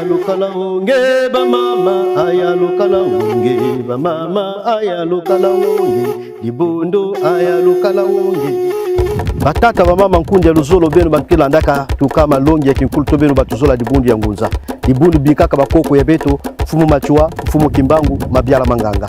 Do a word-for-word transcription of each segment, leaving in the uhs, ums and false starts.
Lukala wonge ba mama, aya lukala wonge ba mama, aya lukala wonge. Dibundu, aya lukala wonge. Batata, bamama, nkundi ya luzolo, beno bantu ke landaka tuka malongi ya kinkulu, to beno bantu zola dibundu ya ngunza. Dibundu bikaka bakoko ya beto, Mfumu Matsoua, Mfumu Kimbangu, Mabiala Ma Nganga.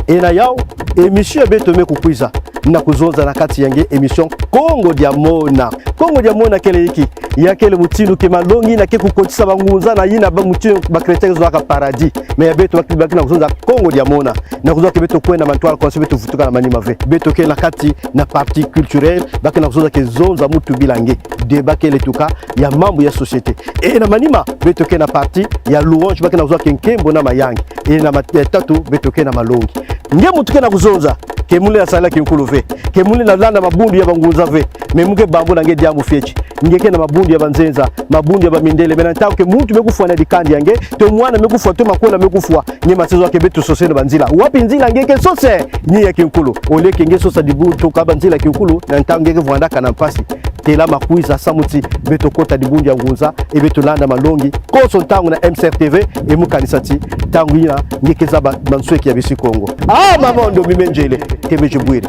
E na yau, émission ya beto me kukwiza na kuzonza na kati ya nge émission Kongo dia Mona. Kongo dia Mona kele inki? Ya kele mutindu ke malongi yina ke kukotisa bangunza na yina ba mutindu ba chrétiens ke zonzaka paradis. Mais ya beto ba ke, ba ke na kuzonza Kongo dia Mona. Na kuzonza ke beto kwenda mantwala, kansi beto vutuka na manima ve. Beto ke na kati na partie culturelle, ba ke na kuzonza ke zonza muntu bila nge. Débat kele tuka ya mambu ya société. E na manima, beto ke na partie ya louange, ba ke na kuzonza ke nkembo na mayangi. E na mat-, ya tatu, beto ke na malongi. Nge muntu ke na kuzonza ke mu lenda sadila kinkulu ve, ke mu lenda landa mabundu ya bangunza ve, mais mu ke bambula nge diambu fioti. Nge ke na mabundu ya banzenza, mabundu ya bamindele, mais na ntangu ke muntu me kufwa na dikanda ya nge, to mwana me kufwa, to makwela me kufwa, nge ma se zonza ke beto soseno banzila. Wapi nzila nge ke sosa? Ni ya kinkulu. Au lieu ke nge sosa dibundu tuka banzila kinkulu, na ntangu nge ke vwandaka na mpasi. Tela makwiza samu ti beto kota dibundu ya ngunza, e beto landa malongi konso ntangu na M C R T V, e mu kanisa ti ntangu yina nge ke zaba mansweki ya bisi Kongo. Ah, mama Ndombi Mendele, ke me zibwiri.